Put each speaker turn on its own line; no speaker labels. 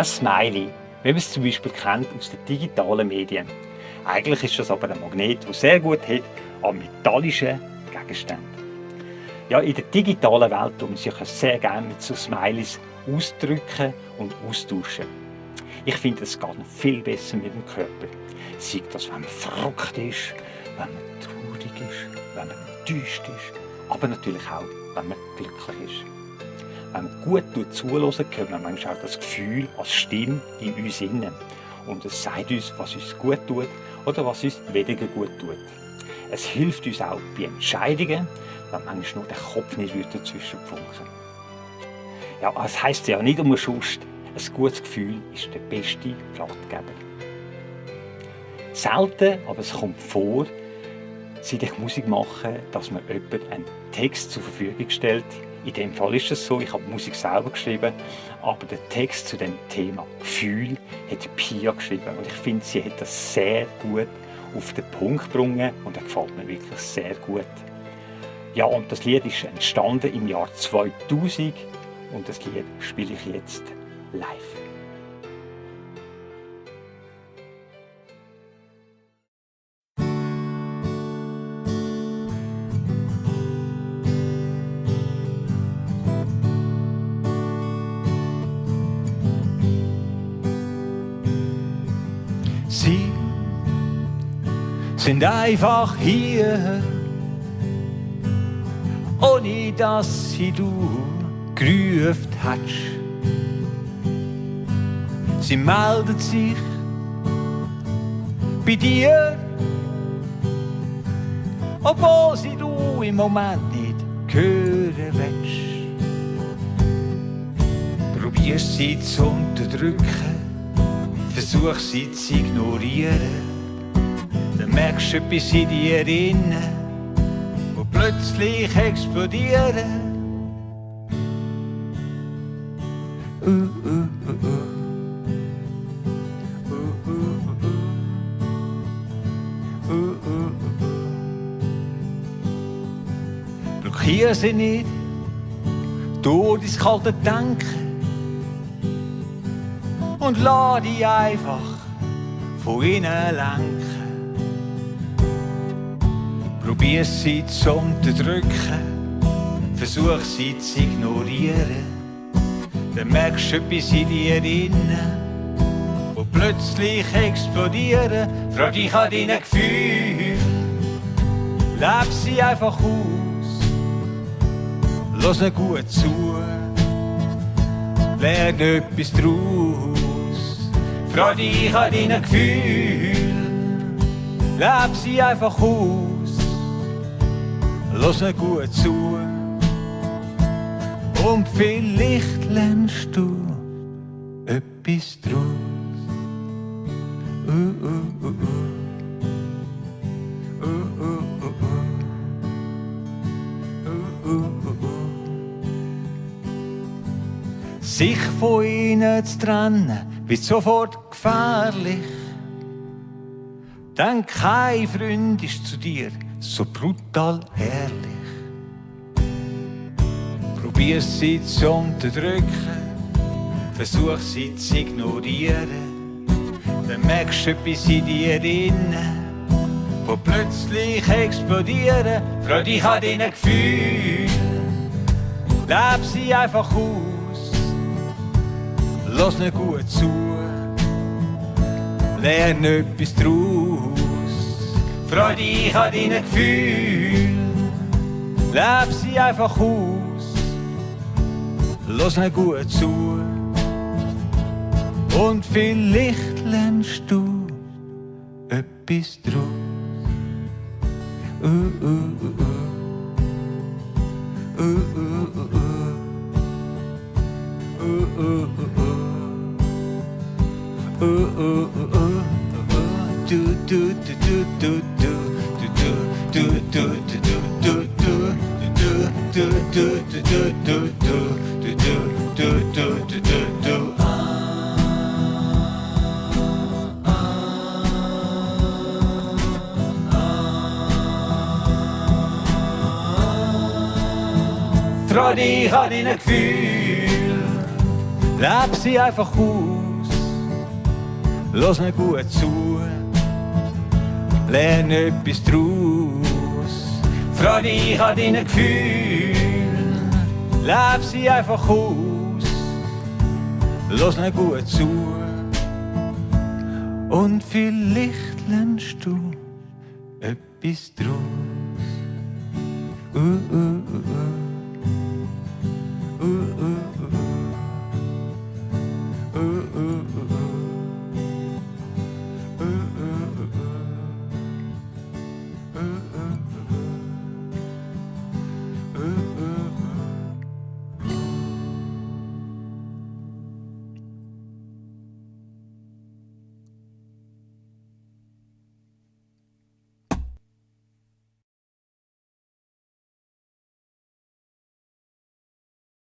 Ein Smiley, wie man es zum Beispiel kennt aus den digitalen Medien. Eigentlich ist das aber ein Magnet, der sehr gut hat an metallischen Gegenständen. Ja, in der digitalen Welt tun wir sich sehr gerne mit so Smileys ausdrücken und austauschen. Ich finde, es geht noch viel besser mit dem Körper. Sei das, wenn man verrückt ist, wenn man traurig ist, wenn man enttäuscht ist, aber natürlich auch, wenn man glücklich ist. Wenn man gut zuhören, hört man manchmal auch das Gefühl als Stimme in uns innen. Und es sagt uns, was uns gut tut oder was uns weniger gut tut. Es hilft uns auch bei Entscheidungen, wenn manchmal nur der Kopf nicht dazwischen funken. Ja, es heisst ja nicht umsonst, ein gutes Gefühl ist der beste Ratgeber. Selten, aber es kommt vor, seit ich Musik mache, dass mir jemand einen Text zur Verfügung stellt. In dem Fall ist es so, ich habe die Musik selber geschrieben, aber den Text zu dem Thema Gefühl hat Pia geschrieben. Und ich finde, sie hat das sehr gut auf den Punkt gebracht und er gefällt mir wirklich sehr gut. Ja, und das Lied ist entstanden im Jahr 2000 und das Lied spiele ich jetzt live. Sie sind einfach hier, ohne dass sie du gerufen hast. Sie meldet sich bei dir, obwohl sie du im Moment nicht hören willst. Probierst sie zu unterdrücken, versuch sie zu ignorieren, dann merkst du etwas in dir innen, wo plötzlich explodieren. Blockier sie nicht durch dein kalte Denken und lass dich einfach von innen lenken. Probier sie zu unterdrücken, versuch sie zu ignorieren, dann merkst du etwas in dir innen, wo plötzlich explodieren. Freu dich an deinen Gefühlen, leb sie einfach aus, lass ihnen gut zu, lern etwas draus. Freu dich an deinen Gefühlen, leb sie einfach aus, lass ihnen gut zu. Und vielleicht lernst du etwas draus. Sich von ihnen zu trennen, wird sofort gefährlich. Denn kein Freund ist zu dir so brutal ehrlich. Probier sie zu unterdrücken, versuch sie zu ignorieren, dann merkst du etwas in dir innen, wo plötzlich explodieren. Freu dich an deinen Gefühlen, leb sie einfach aus, lass ihnen gut zu, lern etwas draus. Freu dich an deinen Gefühlen, leb sie einfach aus, lass ihnen gut zu. Und vielleicht lernst du etwas draus. Treu dich an deinen Gefühlen, leb sie einfach aus, Lass mir gut zu, lerne etwas draus. Freu dich an deinen Gefühlen, leb sie einfach aus. Lass mir gut zu und vielleicht lernst du etwas draus. Uh, uh, uh, uh. Uh, uh.